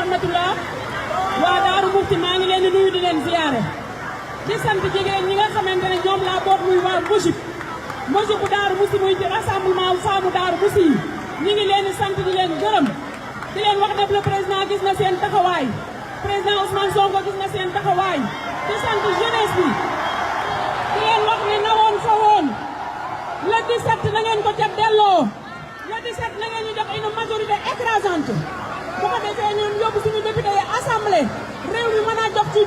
rahmatullah waa Daaru Muxti maa ngi leen di nuyu di leen ziyaare di sant jigéen ñi nga xamante ne ñoom laa bokk muy waa Mosip bu Daaru Muxti muy ci rassemblement faamu Daaru Muxti yi ñi ngi leen di sant di leen gërëm di leen wax ne le président gis na seen taxawaay président Ousmane Sonko gis na seen taxawaay di sant jeunesse bi di leen wax ne nawoon fa woon le 17 na ngeen ko teg delloo le 17 na ngeen ñu jox une majorité écrasante bu ko defee ñun yóbbu suñu député yi assemblée réew mi mën a jox ci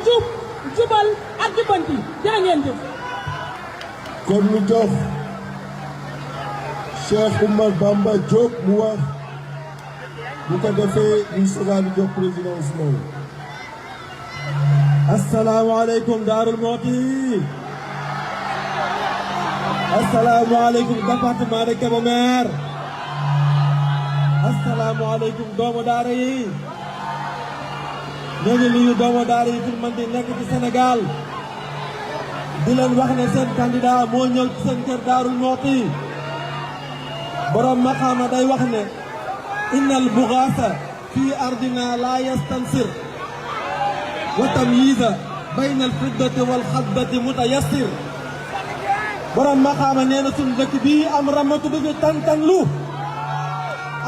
jubal ak jubanti jërë ngeen jëf. kon ñu jox Cheikh Oumar Bamba Diop mu wax bu ko defee ñu soog a jox président Ousmane. asalaamaaleykum Daarul Muxti asalaamaaleykum département de Kébémer asalaamaaleykum doomu daara yi ñoo ngi nuyu doomu daara yi fi mën di nekk ci Sénégal di leen wax ne seen candidat moo ñëw ci seen kër Daarul Muxti borom maqaama day wax ne innal bugaasa fii ardina la yastansir wa tamyiza bayna al-fiddati wal xaddati mutayassir borom maqaama nee na suñu dëkk bii am ramatu du fi tantanlu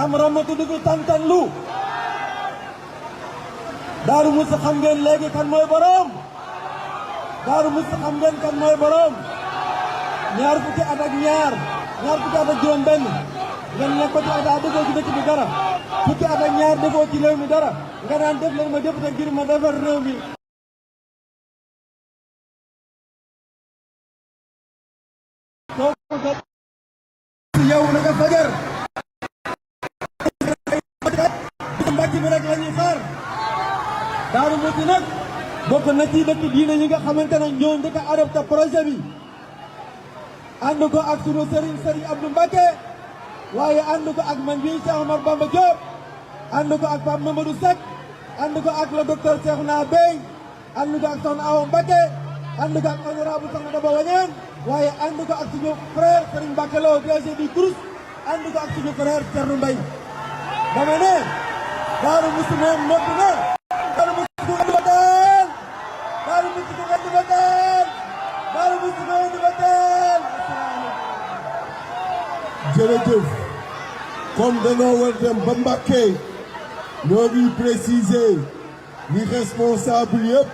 am ramatu du fi tantanlu Daaru Muxti xam ngeen léegi kan mooy borom Daaru Muxti xam ngeen kan mooy borom ñaar fukki at ak ñaar fukki at ak juróom benn ngeen nekk ko ci état defoo ci dëkk bi dara fukki at ak ñaar defoo ci réew mi dara nga naan def leen ma député ngir ma defar réew mi yow na nga fajar mbàcc bi rek la ñuy xaar Daaru Muxti nag bokk na ci dëkk diine yi nga xamante ne ñoo njëkk a adopté projet bi ànd ko ak sunu Serigne Abdou Mbacké waaye ànd ko ak man bii Cheikh Oumar Bamba Diop ànd ko ak Pape Mamadou Seck ànd ko ak le docteur Cheikhouna Bey ànd ko ak Soxna Awa Mbacké ànd ko ak honorable Soxna Daba Wañaan waaye ànd ko ak suñu frère Serigne Mbacké Lo DG du Crous ànd ko ak suñu frère Thierno Mbaye dama ne Daaru Muxti moom noppi na Daaru Muxti ku andi bateel Daaru Muxti ku andi bateel Daaru Muxti ku andi bateel jërëjëf comme dañoo war dem ba Mbacké ñoo ngi préciser ni responsable yëpp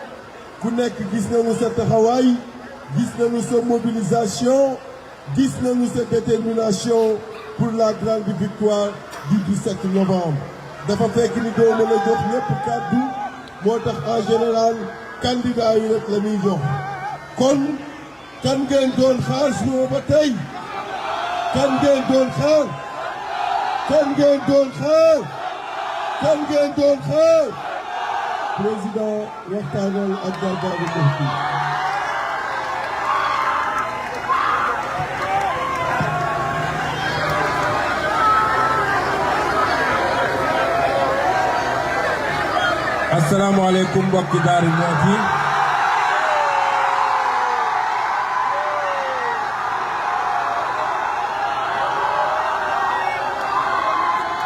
ku nekk gis nañu sa taxawaay gis nañu sa mobilisation gis nañu sa détermination pour la grande victoire du 17 novembre dafa fekk ni doo mën a jox ñëpp kàddu moo tax en général candidat yi rek la ñuy jox kon kan ngeen doon xaar suba ba tey kan ngeen doon xaar kan ngeen doon xaar kan ngeen doon xaar président waxtaanal ak Daaru Muxti asalaamaaleykum mbokki Daaru Muxti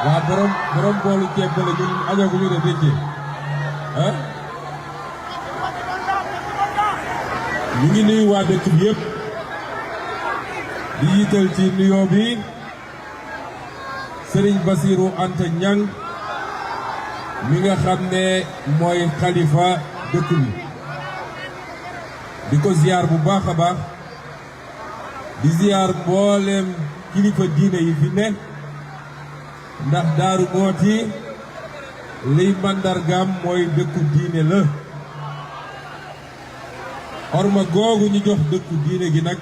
waa borom boolu ceeb la ñun añaguñu de décce ah ñu ngi nuyu waa dëkk bi yëpp di yiital ci nuyoo bi Serigne Bassirou Anta Niang mi nga xam ne mooy xalifa dëkk bi di ko ziar bu baax a baax di ziar mboolem kilifa diine yi fi ne ndax Daaru Muxti liy mandargaam mooy dëkku diine la orma googu ñu jox dëkku diine gi nag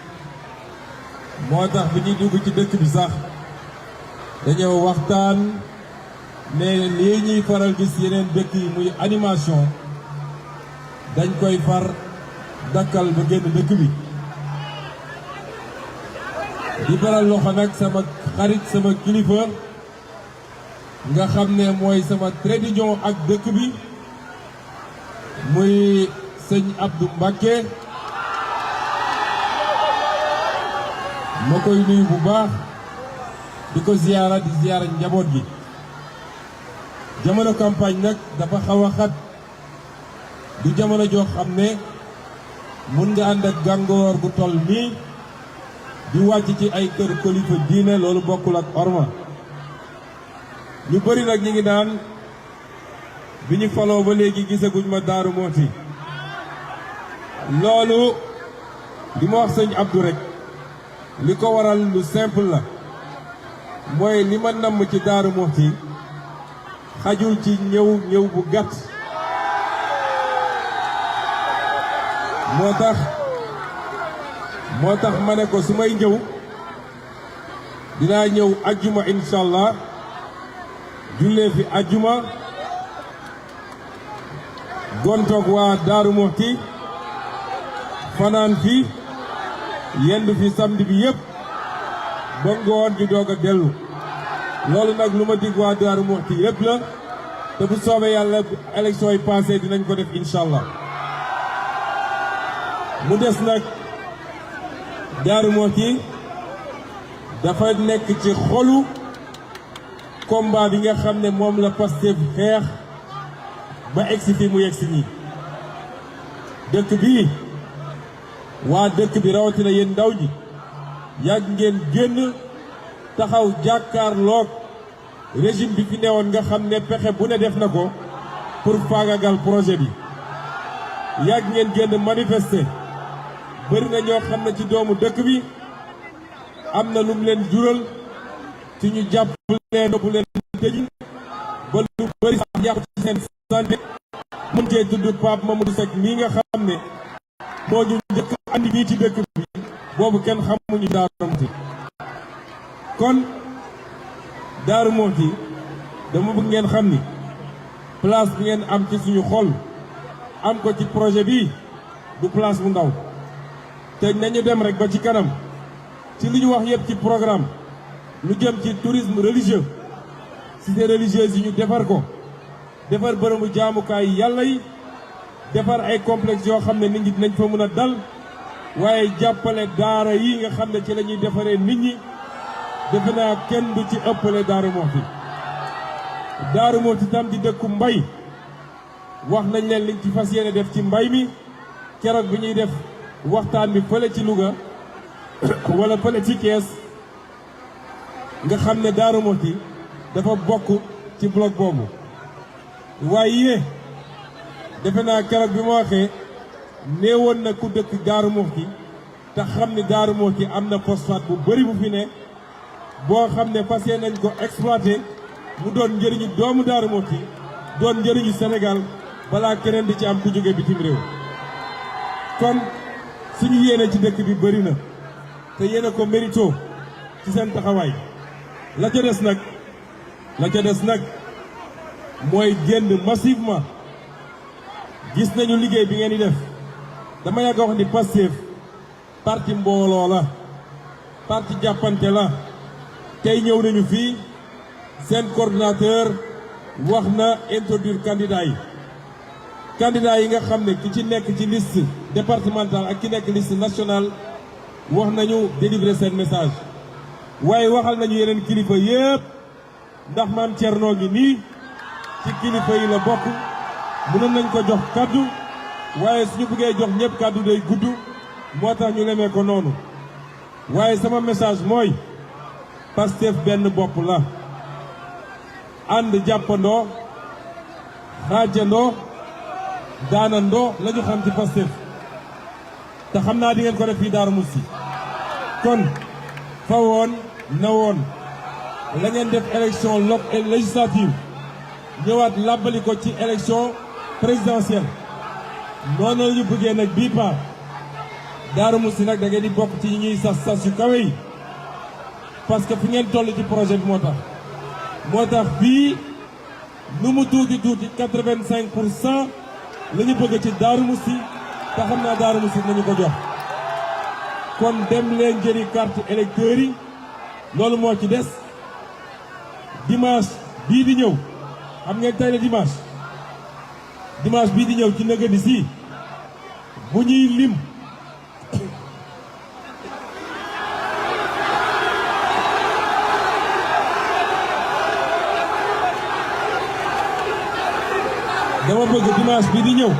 moo tax bi ñuy dugg ci dëkk bi sax dañoo waxtaan ne lii ñuy faral gis yeneen dëkk yi muy animation dañ koy far dakkal ba génn dëkk bi di baral loxo nag sama xarit sama kilifa nga xam ne mooy sama trait d'union ak dëkk bi muy sëñ Abdou Mbacké ma koy nuyu bu baax di ko ziyaara di ziyaara njaboot gi jamono campagne nag dafa xaw a xat du jamono joo xam ne mun nga ànd ak gàngoor gu toll nii di wàcc ci ay kër kilifa diine loolu bokkul ak orma ñu bëri nag ñi ngi naan bi ñu faloo ba léegi gisaguñ ma Daaru Muxti loolu li ma wax sëñ Abdou rek li ko waral lu simple la mooy li ma namm ci Daaru Muxti xajul ci ñëw bu gàtt moo tax ma ne ko su may ñëw dinaa ñëw ajjuma incha allah jullee fi ajjuma gontoog waa Daaru Muxti fanaan fi yendu fi samedi bi yëpp ba ngoon ju doog a dellu loolu nag lu ma dig waa Daaru Muxti yëpp la te bu soobee yàlla élection yi passé dinañ ko def incha allah mu des nag Daaru Muxti dafa nekk ci xolu combat bi nga xam ne moom la Pastef xeex ba egsi fi mu yegsi nii dëkk bi waa dëkk bi rawatina yéen ndaw ñi yàgg ngeen génn taxaw jàkkaarloog régime bi fi newoon nga xam ne pexe bu ne def na ko pour faagagal projet bi yàgg ngeen génn manifester bëri na ñoo xam ne ci doomu dëkk bi am na lu mu leen jural ci ñu jàpp leen bu leen tëj ba lu bëri sax yàqu ci seen santé mën cee tudd Pape Mamadou Seck mii nga xam ne moo ñu njëkk andi fii ci dëkk bi boobu kenn xamuñu Daaru Muxti kon Daaru Muxti dama bëgg ngeen xam ni place bi ngeen am ci suñu xol am ko ci projet bi du place bu ndaw te nañu dem rek ba ci kanam ci li ñu wax yëpp ci programme lu jëm ci tourisme religieux cité religieuse yi ñu defar ko defar bërëmu jaamukaay yàlla yi defar ay complexe yoo xam ne nit ñi dinañ fa mën a dal waaye jàppale daara yi nga xam ne ci la ñuy defaree nit ñi defe naa kenn du ci ëppale Daaru Muxti Daaru Muxti tam di dëkku mbay wax nañ leen liñ ci fas yéene def ci mbay mi keroog bi ñuy def waxtaan bi fële ci Louga wala fële ci Kees nga xam ne Daaru Muxti dafa bokk ci bloc boobu waaye defe naa keroog bi ma waxee néewoon na ku dëkk Daaru Muxti te xam ne Daaru Muxti am na phosphate bu bëri bu fi ne boo xam ne fas yéene nañ ko exploité mu doon njëriñu doomu Daaru Muxti doon njëriñu Sénégal balaa keneen di ci am ku jóge bitim réew kon suñu yéene ci dëkk bi bëri na te yéene ko mérito ci seen taxawaay la ca des nag mooy génn massivement gis nañu liggéey bi ngeen di def dama yàgg wax ni Pastef parti mbooloo la parti jàppante la tey ñëw nañu fii seen coordinateur wax na introduire candidat yi nga xam ne ki ci nekk ci liste départementale ak ki nekk liste nationale wax nañu délivrer seen message waaye waxal nañu yeneen kilifa yépp ndax maam Thierno ngi nii ci kilifa yi la bokk mënoon nañ ko jox kaddu waaye suñu bëggee jox ñëpp kaddu day gudd moo tax ñu lemee ko noonu waaye sama message mooy Pastef benn bopp la ànd jàppandoo xaajandoo daanandoo la ñu xam ci Pastef te xam naa di ngeen ko def fii Daaru Muxti kon fa woon na woon la ngeen def élection législative ñëwaat làbbali ko ci élection présidentielle noonu la ñu bëggee nag bii pa Daaru Muxti nag da ngeen di bokk ci ñi ñuy sas yu kawe yi parce que fi ngeen toll ci projet bi moo tax fii nu mu tuuti 85% la ñu bëgg ci Daaru Muxti te xam naa Daaru Muxti nañu ko jox kon dem leen jëri carte électeurs yi loolu moo ci des dimanche bii di ñëw xam ngeen tey la dimanche bii di ñëw ci nëgëni si bu ñuy lim dama bëgg dimanche bi di ñëw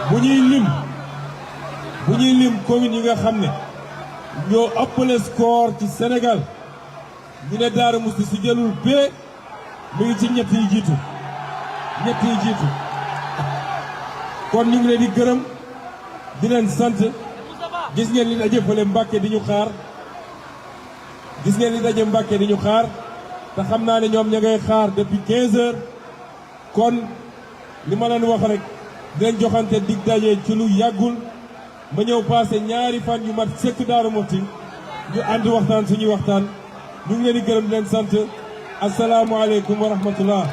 bu ñuy lim commune yi nga xam ne ñoo ëppale score ci Sénégal ñu ne Darou Mouhty su jëlul bee mu ngi ci ñett yi jiitu kon ñu ngi leen di gërëm di leen sant gis ngeen li daje fële Mbàkke di ñu xaar te xam naa ne ñoom ña ngay xaar depuis 15 heures kon li ma leen wax rek dinañ joxante dig daje ci lu yàggul ma ñëw passé ñaari fan yu mat sëkk Darou Mouhty ñu ànd waxtaan suñuy waxtaan ñu ngi leen di gërëm di leen sant asalaamualeykum wa rahmatullah